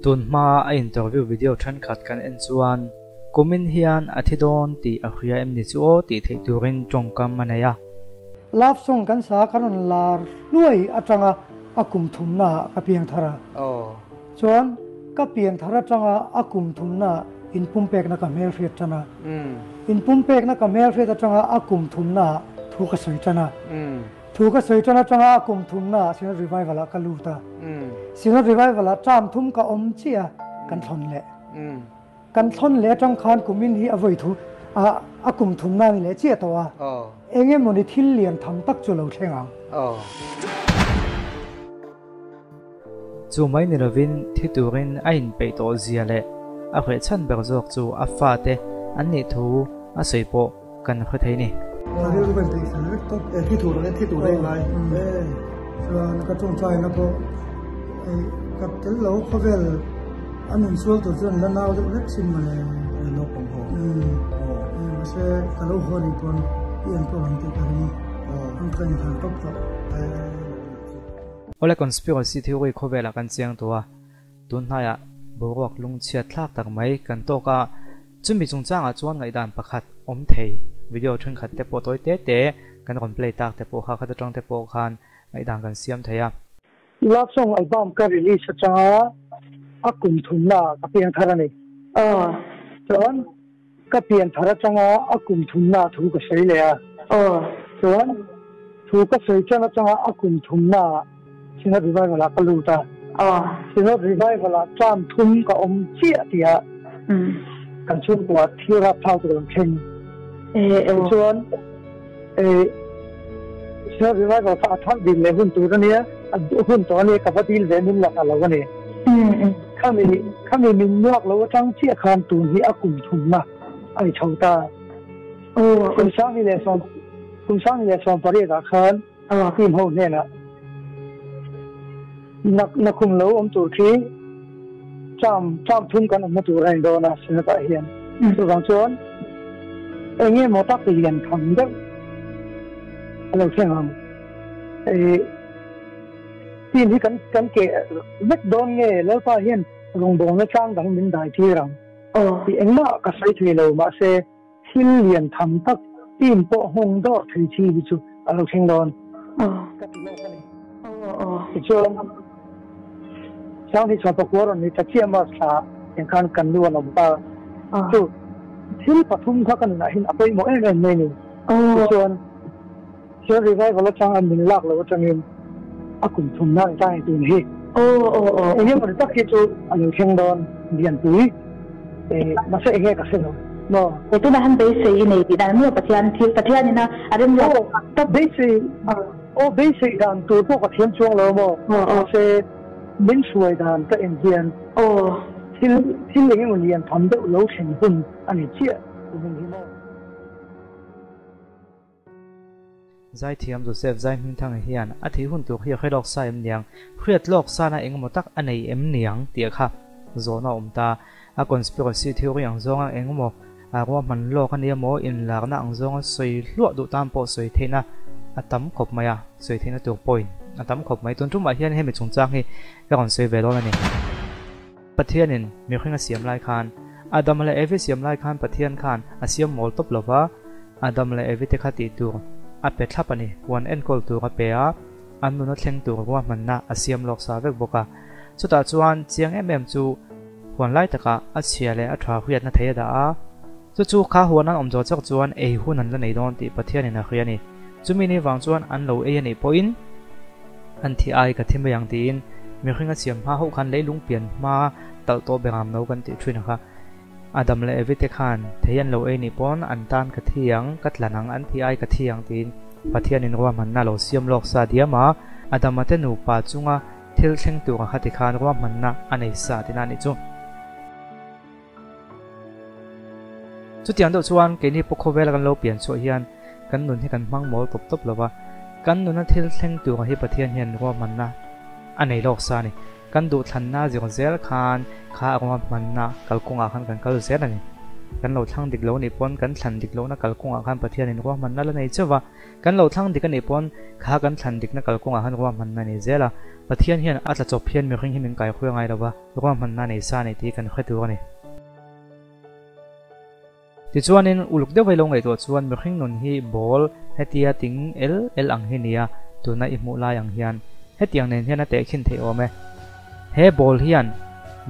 Tun hma a interview video thenkhat kan en chuan kumin hian a thi dawn tih a hria em ni chu aw tih theih turin tawngkam a nei a. Love song kan sa ka rawn lar hluai atanga a kum thumna ah ka piang thar a. Chuan ka pian thar atanga a kum thumna ah inpumpekna ka hmelhriat tan a. Inpumpekna ka hmelhriat atanga a kum thumna ah thu ka sawi tan a. Thu ka sawi tan atanga a kum thumna ah Synod Revival ah ka lut a. Synod Revival ah term thum ka awm chiah a, kan thlawn leh. Kan thlawn leh atang khan kumin hi a vawi thu a a kum thumna a ni leh chiah tawh a. Eng emawni thil lian tham tak chu lo thleng ang. Chu mai ni lovin thi turin a inpeih tawh zia leh a hre chhan ber zawk chu a fate an nih thu a sawi pawh kan hre thei ni. Ka rilru ka inpeih fel vek tawp. Thi tur angin thi tur a inlai. Chuan ka tawngtaina pawh ka tel lo khawvel a nun sual tur chuan la nau deuh vek sin mawle. Naupang ho. Mahse ka lo haw nih pawn i enkawl ang tih ka ring a, an ka inhlan tawp tawh. Awle conspiracy theory khawvelah kan chiang tawh a, tun hnaiah boruak lungchhiat thlak tak mai kan tawk a, chumi chungchangah chuan ngaihdan pakhat awm thei video thenkhat te pawh tawi te te kan rawn play tak te pawh kha khat atang te pawh khan ngaihdan kan siam thei a. Love song album ka release atanga a kum thumna ah ka piang thar a ni. Chuan Ka pian thar atanga a kum thumna thu ka sawi leh a. Chuan thu ka sawi tan atanga a kum thumna Synod Revival ah ka lut a. Synod Revival ah term thum ka awm chiah tih ah kan chhungkua thil rapthlak tur an thleng. Tichuan Synod Revival kha a thar dil leh hun tur a nia, a hun tawh a nia ka va dil ve min la ta lo a ni. Khami khami min nuak lo atang chiah khan tun hi a kum thumna a ni chho ta. Kum sang leh sawm kum sang leh sawm pariat ah khan team ho hnenah nak nakhum lo awm tur khi term term thum kan awmna tur a ni dawn a Senate ah hian. Chuvang chuan eng nge maw tak lian tham deuh a lo thleng ang. Team hi kan kan keh vek dawn nge Lalpa hian rawngbawlna chang dang min dai tir ang tih engmah ka sawi thei lo mahse thil lian tham tak team pawh nghawng dawr thei chi hi chu a lo thleng dawn ka ti lawk a ni. Tichuan Sanghi chhuah pakua rawn ni ta chiah March thla eng khan kan nu an awm ta chu thil pathum kha ka nunah hian a pawimawh em em mai a ni. Tichuan Chuan revival atanga min lak loh atangin a kum thum nan ta hei tun hi. Eng emaw tak hi chu a lo thleng dawn Lianpui mahse eng nge ka hre lo maw. He tunah han beisei i nei tih dan maw Pathian thil Pathian ina a rem lo. Aw beisei aw beisei dan tur pawh ka thiam chuang lo maw mahse min hruai dan ka en hian thil thil eng emaw lian tham deuh lo thlen hun a ni chiah tun hi maw. Zaithiam Joseph Zaihmingthanga hian a thih hun tur hi a hre lawk sa em niang? Hriat lawk sana eng emaw tak a nei em niang? tih kha zawhna a awm ta. A conspiracy theory ang zawnga eng emaw a ruahman lawk a nia maw? Inlarna ang zawnga sawi hluah duh tan pawh sawi theihna a tam khawp mai a, sawi theihna tur point a tam khawp mai. Tun tumah hian hemi chungchang hi ka rawn sawi ve dawn a ni. Pathianin mihring a siam lai khan, Adam leh Evi siam lai khan Pathian khan a siam mawl tawp lo va, Adam leh Evi te kha tih tur a pe thlap a ni. Huan enkawl tur a pe a, an nuna thleng tur ruahmanna a siam lawk sa vek bawk a. Chutah chuan chiang em em chu huan lai takah a chhia leh a tha hriatna thei a dah a. Chu chu kha huan an awm zawh chak chuan ei hun an la nei dawn tih Pathianin a hria a ni. Chumi ni vang chuan an lo ei a nih pawhin an thi ai ka thi mai ang tiin mihring a siam hma hauh khan leilung pian hma talh tawh bengam no kan tih thin a kha. Adam leh Evi te khan thei an lo ei nih pawn an tan ka thi ang, ka tlan ang, an thi ai ka thi ang tiin Pathianin ruahmanna a lo siam lawk sa diam a. Adama te nupa chunga thil thleng tur a kha ti khan ruahmanna a nei sa tina a nih chu. Chutiang deuh chuan keini pawh khawvela kan lo pian chhuah hian kan nun hi kan hmang mawl tawp tawp lo va, kan nuna thil thleng tura hi Pathian hian ruahmanna a nei lawk sa a ni. Kan duhthlanna zir zel khan kha a ruahmanna kalkawngah khan kan kal zel a ni. Kan lo thlang dik lo nih pawn kan thlan dik lohna kalkawngah khan Pathianin ruahmanna la nei chauh va, kan lo thlang dik a nih pawn kha kan thlan dikna kalkawngah khan ruahmanna a nei zel a. Pathian hian a tla chawp hian mihring hi min kaihruai ngai lo va, ruahmanna a nei sa a ni tih kan hre tur a ni. Tichuanin uluk deuh vai lo ngaihtuah chuan mihring nun hi ball hetia ting el el ang hi nia, tuna i hmuh lai ang hian hetiang nen hian a tehkhin theih awm e. He ball hian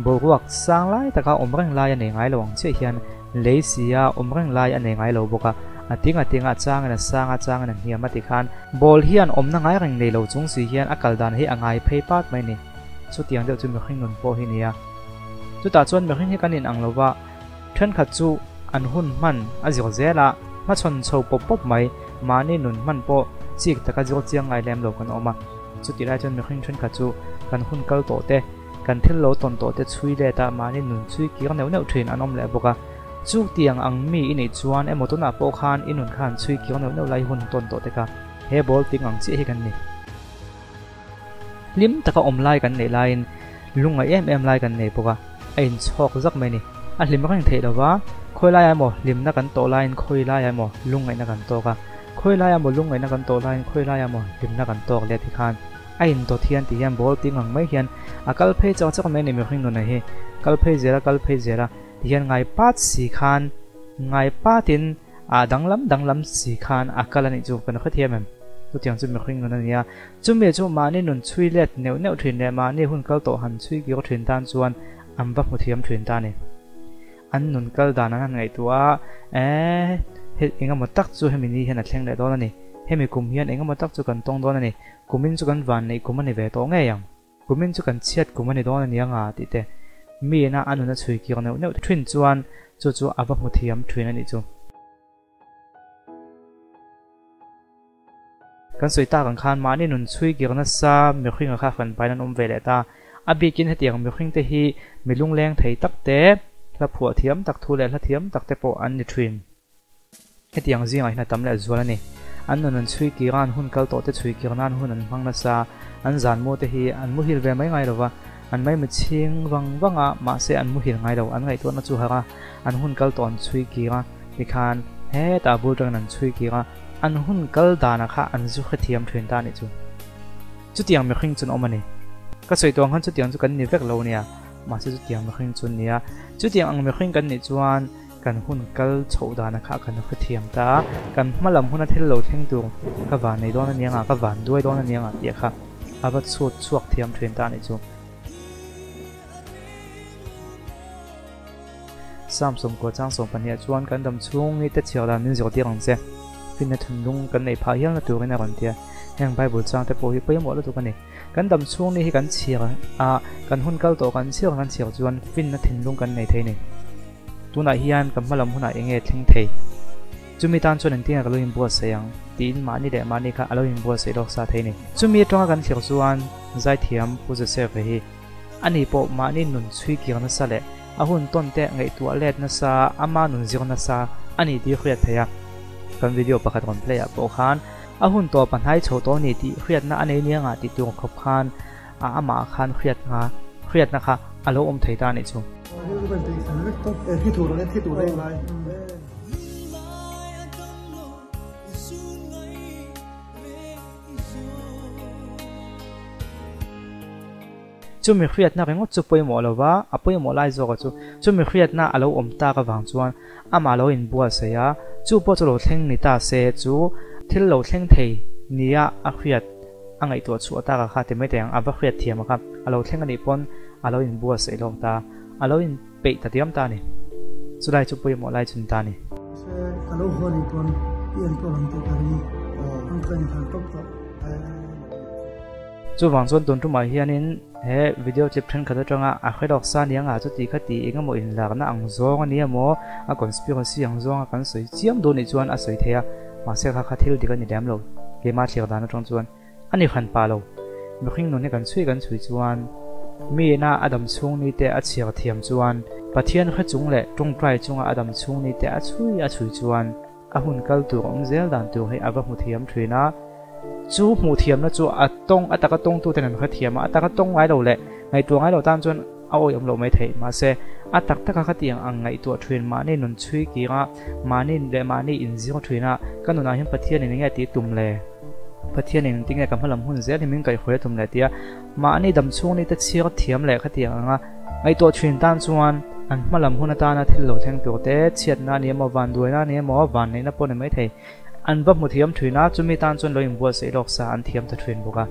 boruak sang lai taka awm reng lai a nei ngai lo ang chiah hian lei sia awm reng lai a nei ngai lo bawk a, a ting a ting a changin a sang a changin a hniam a ti khan ball hian awmna ngai reng nei lo chung si hian a kal dan hi a ngai phei pat mai ni. Chutiang deuh chu mihring nun pawh hi nia. Chutah chuan mihring hi kan inang lo va, Thenkhat chu an hun hman a zir zel a, hmachhawn chho pawp pawp mai, mahni nun hman pawh chik taka zir chiang ngai lem lo kan awm a. Chutih lai chuan mihring thenkhat chu kan hun kal tawh te, kan thil lo tawn tawh te chhui let a, mahni nun chhui kir neuh neuh thin an awm leh bawk a. Chutiang ang mi i nih chuan emaw tunah pawh khan i nun khan chhui kir neuh neuh lai hun tawn tawh te kha he ball ting ang chiah hi kan ni. Hlim taka awm lai kan neih laiin lungngaih em em lai kan nei bawk a, a inchhawk zak mai a ni. A hlim reng theih lova, khawi laiah emaw hlimna kan tawh laiin khawi laiah emaw lungngaihna kan tawk a, khawi laiah emaw lungngaihna kan tawh laiin khawi laiah emaw hlimna kan tawk leh tikhan a indawt hian ti hian ball ting ang mai hian a kal phei chak chak mai a ni mihring nuna hi. Kal phei zel a, kal phei zel a ti hian ngai pat si khan ngai patin A danglam danglam si khan a kal a nih chu kan hrethiam em? Chutiang chu mihring nun a ni a, chumi chu mahni nun chhui let neuh neuh thin leh mahni hun kal tawh han chhui kir thin tan chuan an va hmu thiam thin ta a ni. An nun kal dan an han ngaihtuah a, eh, he engemaw tak chu hemi ni hian a thleng leh dawn a ni, hemi kum hian engemaw tak chu kan tawng dawn a ni, kumin chu kan van neih kum a ni ve tawh ngei ang. Kumin chu kan chhiat kum a ni dawn a nia nga tih te mi ina a nun a chhui kir neuh neuh thin chuan chu chu a va hmu thiam thin a nih chu. Kan sawi tak ang khan mahni nun chhui kir nasa mihringa kha fan pain an awm ve leh ta. A bikin hetiang mihring te hi mi lungleng thei tak te, hla phuah thiam tak thu leh hla thiam tak te pawh an ni thin. Hetiang zingah hian a tam leh zual a ni. An nun an chhui kir a, an hun kal tawh te chhui kir nan hun an hmang nasa. An zan mu te hi an muhil ve mai ngai lo va, an maimi chhing vang vang a, mahse an muhil ngai lo, an ngaihtuahna chu harh a, an hun kal tawh an chhui kir a, tikhan hetah bul tangin an chhui kir a, an hun kal danah kha an zu hrethiam thin ta a nih chu. Chutiang mihring chu an awm a ni. Ka sawi tawh ang khan chutiang chu kan ni vek lo nia, mahse chutiang mihring chu an ni a. Chutiang ang mihring kan nih chuan Kan hun kal chhoh dana kha kan hrethiam ta a, kan hma lam huna thil lo thleng tur ka van nei dawn aniang a, ka van duai dawn aniang a tih kha a va chhut chhuak thiam thin ta a nih chu. Psalm sawmkua chang 12 chuan kan dam chhung ni te chhiar dan min zirtir ang che, finna thinlung kan neih phah hialna turin a rawn ti a, heng Bible chang te pawh hi pawimawh lutuk a ni. Kan dam chhung ni hi kan chhiar a, kan hun kal tawh kan chhiar kan chhiar chuan finna thinlung kan nei thei a ni. Tunah hian ka hmalam hunah eng nge thleng thei? Chumi tan chuan engtinge ka lo inbuatsaih ang? tiin mahni leh mahni kha a lo inbuatsaih lawk sa thei a ni. Chumi atanga kan thlir chuan Zaithiam Pu Joseph hi ani pawh mahni nun chhui kir nasa leh a hun tawn te ngaihtuah let nasa, ama nun zir nasa a ni tih hriat theih a. Kan video pakhat rawn play ah pawh khan a hun tawp a hnai chho tawh a ni tih hriatna a nei nia ngah tih tur khawp khan a amah khan hriatna hriatna kha a lo awm thei ta a nih chu. Chumi hriatna ringawt chu pawimawh lo va, a pawimawh lai zawka chu chumi hriatna a lo awm tak avang chuan amah lo inbuatsaih a, chu pawh chu lo thleng ni ta se chu thil lo thleng thei nia a hriat a ngaihtuah chhuah tak a kha ti mai thei ang, a va hriat thiam a kha, a lo thleng a nih pawn a lo inbuatsaih lawk ta, a lo inpeih ta diam ta a ni. Chulai chu pawimawh lai chun ta a ni. Se ka lo haw nih pawn i enkawl ang tih ka ring, ang ka inhal tawp tawh. Chuvang chuan tun tumah hianin he video clip thenkhat atanga a hre lawk sa nia nga chuti kha ti eng emaw inlarna ang zawng a nia maw, a conspiracy ang zawnga kan sawi chiam duh nih chuan a sawi thei a, mahse kha kha thil dik a ni lem lo. Keimah thlir dan atang chuan a ni hran pah lo. Mihring nun hi kan chhui kan chhui chuan mi ina a dam chhung ni te a chhiar thiam chuan Pathian hre chung leh tawngtai chunga a dam chhung ni te a chhui a chhui chuan a hun kal tur awm zel dan tur hi a va hmu thiam thin a. Chu hmuh thiamna chu a tawng a taka tawngtuten an hrethiam a, a taka tawng ngai lo leh ngaihtuah ngai lo tan chuan a awih awm loh mai theih. Mahse, a tak taka khatiang ang ngaihtuah thin mahni nun chhui kira mahni leh mahni inzir thina ka nunah hian Pathianin enge tih tum le? Pathianin engtin nge ka hmalam hun zel hi min kaihhruai a tum le tia mahni damchhung ni te chhiar thiam leh khatiang anga ngaihtuah thin tan chuan an hmalam hun atana thil lo thleng tur te chhiatna a ni emaw vanduaina a ni emaw vanneihna pawh ni maithei an va hmu thiam thin a, chumi tan chuan lo inbuatsaih lawk sa an thiam ta thin bawk a.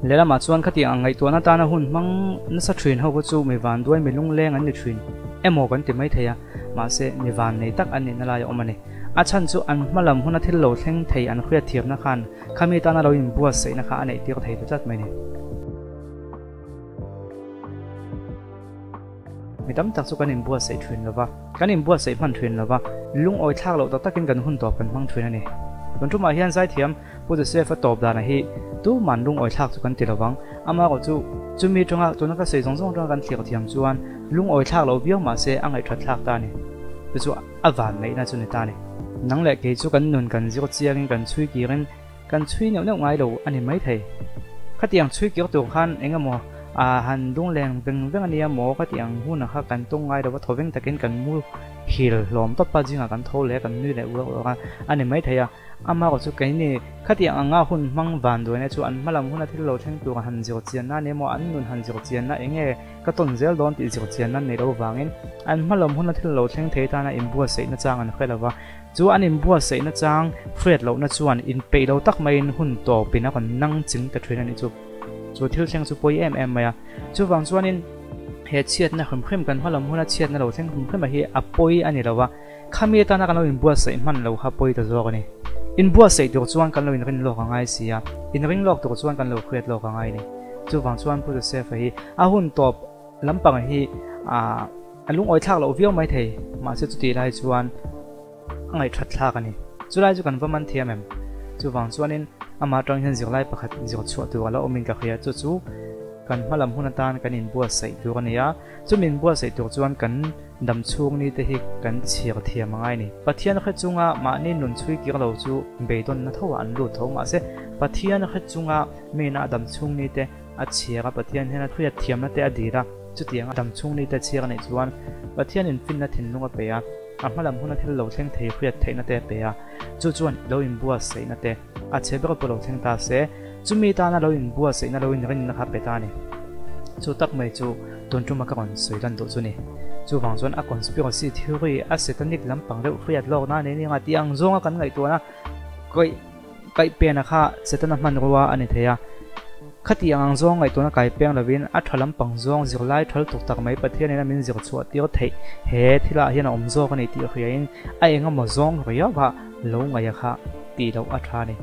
Lehlamah chuan khatiang ang ngaihtuahna tana hun hmang nasa thin ho kha chu mi vanduai mi lungleng an ni thin emaw kan ti maithei a, mahse mi vannei tak an nihna lai a awm a ni. A chhan chu an hmalam huna thil lo thleng thei an hriat thiamna khan khami tana lo inbuatsaihna kha a neih tir thei ta tlat mai ni. Mi tam tak chu kan inbuatsaih thin lo va, kan inbuatsaih hman thin lo va, lungawi thlak loh tak takin kan hun tawp kan hmang thin a ni. Tun tumah hian zaithiam Pu Joseph-a tawp danah hi tuman lungawi thlak chu kan ti lo vang. Amaherawh chu chumi atanga tuna ka sawi zawng zawng atanga kan thlir thiam chuan lungawi thlak lo viau mah se a ngaihthat thlak ta a ni. Chu chu a vanneihna chu ni ta a ni. Nang leh kei chu kan nun kan zir chiangin kan chhui kirin Kan chhui neuh neuh ngai lo a ni maithei. Khatiang chhui kir tur khan eng emaw a han lungleng veng veng a nia maw khatiang hunah kha kan tawng ngai lo va, thaw veng takin kan mu hil hlawm tawp a, zingah kan tho leh a, kan nui leh uar uar a, a ni maithei a. Amaherawh chu keini khatiang anga hun hmang vanduaina chu an hmalam huna thil lo thleng tur han zir chianna a ni emaw an nun han zir chianna eng nge ka tawn zel dawn tih zir chianna an nei lo vangin an hmalam huna thil lo thleng thei tana inbuatsaihna chang an hre lo va. Chu an inbuatsaihna chang hriat lohna chuan inpeih lo tak maiin hun tawpin a rawn nang ching ta thin a nih chu. Chu thil thleng chu pawi em em mai a. Chuvang chuanin he chhiatna hrim hrim kan hmalam huna chhiatna lo thleng hrim hrim a hi a pawi a ni lo va, khami atana kan lo inbuatsaih hman lo kha pawi ta zawk a ni. Inbuatsaih tur chuan kan lo inrin lawk a ngai si a, inring lawk tur chuan kan lo hriat lawk a ngai a ni. Chuvang chuan Pu Joseph-a hi a hun tawp lampang hi a lungawi thlak loh viau mai thei, mahse chutih lai chuan a ngaihthat thlak a ni. Chulai chu kan va man thiam em? Chuvang chuanin amah atang hian zirlai pakhat zir chhuah tur a la awmin ka hria, chu chu kan hmalam hun atan kan inbuatsaih tur a ni a, chumi inbuatsaih tur chuan kan dam chhung ni te hi kan chhir thiam a ngai a ni. Pathian hre chunga mahni nun chhui kir lo chu beidawnna tho ah an lut tho, mahse Pathian hre chunga mina a dam chhung ni te a chhir a, Pathian hian a thuiat thiamna te a dil a, chutiang a dam chhung ni te chhir a neih chuan Pathian infinna thinlung a pe a, a hmalam huna thil lo thleng thei hriat theihna te a pe a, chu chuan lo inbuatsaihna te a chhe ber pawh lo thleng ta se, chumi tana lo inbuatsaihna lo inrinna kha pe ta a ni. Chu tak mai chu tun tuma ka rawn sawi lan duh chu ni. Chuvang chuan a conspiracy theory a satanic lampang deuh hriat lawkna a nei nia tih ang zawnga kan ngaihtuahna kaih Kaih pena kha Setana hmanrua a ni thei a. Khati ang ang zawng ngaihtuahna kai peng lovin a tha lampang zawng zirlai thal tuk tak mai Pathianin a min zir chhuah tir theih he thilah hian a awm zawk a ni tih hriain a engemaw zawng riauha lo ngaih a kha tih loh a tha a ni.